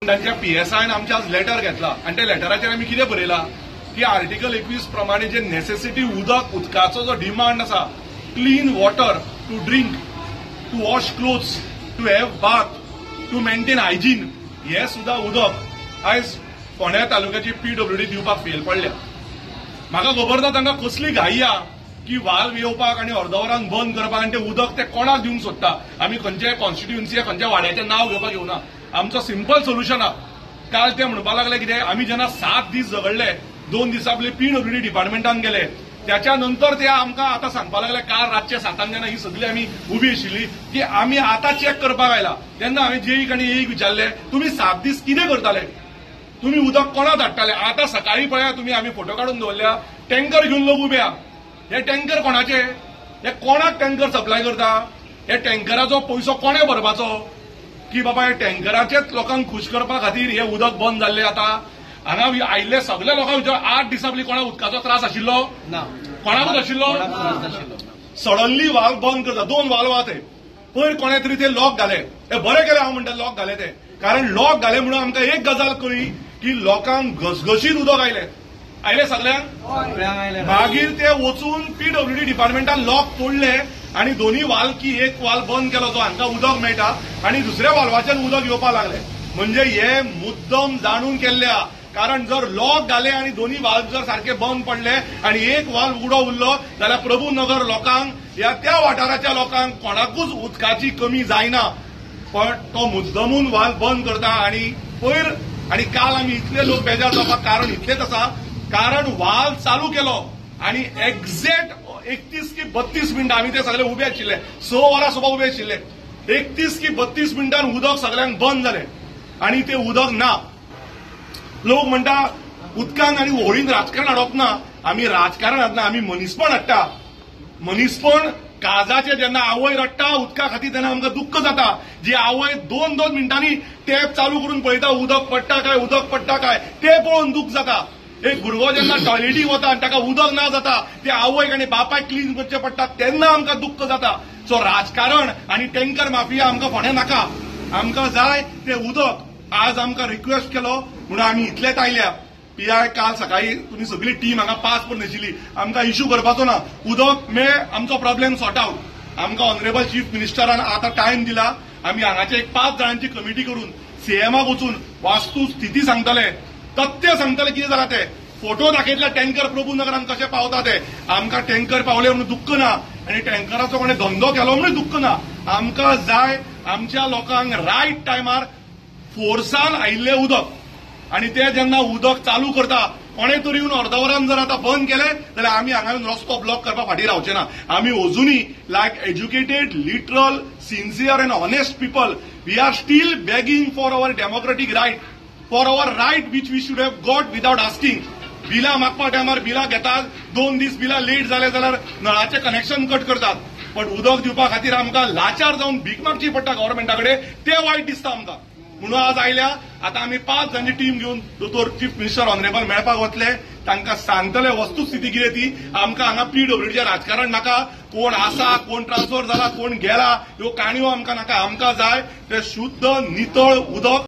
तांच्या पीएसआयन आमच्या आज लेटर घेतला आनी त्या लेटराचेर आमी कितें बरयला की आर्टिकल 21 प्रमाणे जे नेसेसिटी उदक उदकाचो जो डिमांड आसा, clean water to drink, to wash clothes, to have bath, to maintain hygiene, हे सुद्धा उदक आयज फोंड्या तालुक्याची पीडब्ल्यूडी दिवपाक फेल पडल्या. म्हाका खबर ना तांकां कसली घाई आहा की वाल्व येवपाक आनी अर्द वरान बंद करपाक आनी तें उदक ते कोणाक दिवंक सोदता. आमी खंयच्या कॉन्स्टिट्युएन्सी खंयच्या वाड्याचें नांव घेवपाक येवना. आमचो सिंपल सोल्युशन आहा. काल ते म्हणपाक लागले कितें, आमी जेन्ना 7 दीस झगडले, 2 दीस आपले पीडब्ल्यूडी डिपार्टमेंटान गेले, त्याच्या नंतर ते आमकां आतां सांगपाक लागले काल रातचे 7 जेन्ना ही सगळी आमी उबी आशिल्ली की आमी आतां चॅक करपाक आयला. तेन्ना हांवें जेईक आनी एईक विचारले, तुमी 7 दीस कितें करताले, तुमी उदक कोणाक धाडटाले? आतां सकाळीं पळया तुमी, आमी फोटो काडून दवरल्या, टँकर घेवन लोक उबे आहा. हे टँकर कोणाचे? हे कोणाक टँकर सप्लाय करता? हे टँकराचो पयसो कोणें भरपाचो? की बाबा हे टँकराचेच लोकांक खूश करपा खातीर हे उदक बंद जाल्लें. आतां हांगा आयिल्ले सगळे लोकांक विचार, 8 दिसां पयलीं कोणाक उदकाचो त्रास आशिल्लो? ना, कोणाकूच आशिल्लो. सडनली वाल्व बंद करता, 2 वाल्व आहा ते, पयर कोणें तरी ते लॉक घाले. हे बरें केलें हांव म्हणटा लॉक घाले ते, कारण लॉक घाले म्हणून आमकां एक गजाल कळ्ळी की लोकांक घसघशीत उदक आयलें. आयलें सगळ्यांक. मागीर ते वचून पीडब्ल्यूडी डिपार्टमेंटान लॉक तोडले आनी दोन्ही वाल्व की एक वाल्व बंद केलो जो हांकां उदक मेळटा आनी दुसऱ्या वाल्वाच्यान उदक येवपाक लागलें. म्हणजे हे मुद्दम जाणून केल्ले, कारण जर लॉक घाले आनी दोन्ही वाल्व जर सारके बंद पडले आनी एक वाल्व उगडो उरलो जाल्यार प्रभूनगर लोकांक या त्या वाठाराच्या लोकांक कोणाकूच उदकाची कमी जायना. पण तो मुद्दमून वाल्व बंद करता. आनी पयर आनी काल आमी इतले लोक बेजार जावपाक कारण इतलेच आसा, कारण वाल्व चालू केलो आनी एक्झॅक्ट 31 की 32 मिनटां आमी ते सगळे उबे आशिल्ले, 6 वरां सुद्दां उबे आशिल्ले. 31 की 32 मिनटान उदक सगळ्यांक बंद जालें आनी ते उदक ना. लोक म्हणटा उदकान आनी होळीन राजकारण हाडप ना. आमी राजकारण हाडना, आमी मनीसपण हाडटा. मनीसपण काळजाचें जेन्ना आवय रडटा उदका खातीर तेन्ना आमकां दुख्ख जाता. जी आवय 2-2 मिनटांनी टॅप चालू करून पळयता उदक पडटा काय, उदक पडटा काय, ते पळोवन दुख्ख जाता. एक भुरगो जेन्ना टॉयलेटीक वता आनी ताका उदक ना जाता, ते आवयक आनी बापायक क्लीन करचें पडटा, तेन्ना आमकां दुख्ख जाता. सो राजकारण आनी टँकर माफिया आमकां फोंड्या नाका. आमकां जाय तें उदक. आज आमकां रिक्वेस्ट केलो म्हणून आमी इतलेच आयल्या. पीआय काल सकाळी तुमी सगळी टीम हांगा 5 पर्यंत आशिल्ली. आमकां इश्यू करपाचो ना, उदक मे आमचो प्रॉब्लेम सॉर्ट आवट. आमकां ऑनरेबल चीफ मिनिस्टरान आतां टायम दिला. आमी हांगाचे एक 5 जाणांची कमिटी करून सीएमाक वचून वास्तू स्थिती सांगतले, तथ्य सांगतले कितें जालां ते, फोटो दाखयतले टँकर प्रभूनगरान कशें पावता ते. आमकां टँकर पावले म्हणून दुख्ख ना आनी टँकराचो कोणें धंदो केलो म्हणून दुख्ख ना. आमकां जाय आमच्या लोकांक रायट टायमार फोर्सान आयिल्लें उदक. आनी ते जेन्ना उदक चालू करता कोणें तरी येवन अर्द वरान जर आतां बंद केलें जाल्यार आमी हांगा येवन रस्तो ब्लॉक करपाक फाटीं रावचे ना. आमी अजुनूय like educated, literal, sincere and honest people, we are still begging for our democratic right, for our right which we should have got without asking. बिलां मागपा टायमार बिलां घेतात, 2 दीस बिलां लेट जाले जाल्यार नळाचें कनेक्शन कट करतात. पण उदक दिवपा खातीर आमकां लाचार जावन भीक मागची पडटा गव्हर्मेंटा कडेन, तें वायट दिसता आमकां. म्हणून आज आयल्या. आतां आमी 5 जाणांची टीम घेवन दोतोर चीफ मिनिस्टर ऑनरेबल मेळपाक वतले, तांकां सांगतले वस्तुस्थिती कितें ती. आमकां हांगा पीडब्ल्यूडीचें राजकारण नाका. कोण आसा, कोण ट्रान्सफर जाला, कोण गेला, ह्यो काणयो आमकां नाका. आमकां जाय तें शुद्ध नितळ उदक.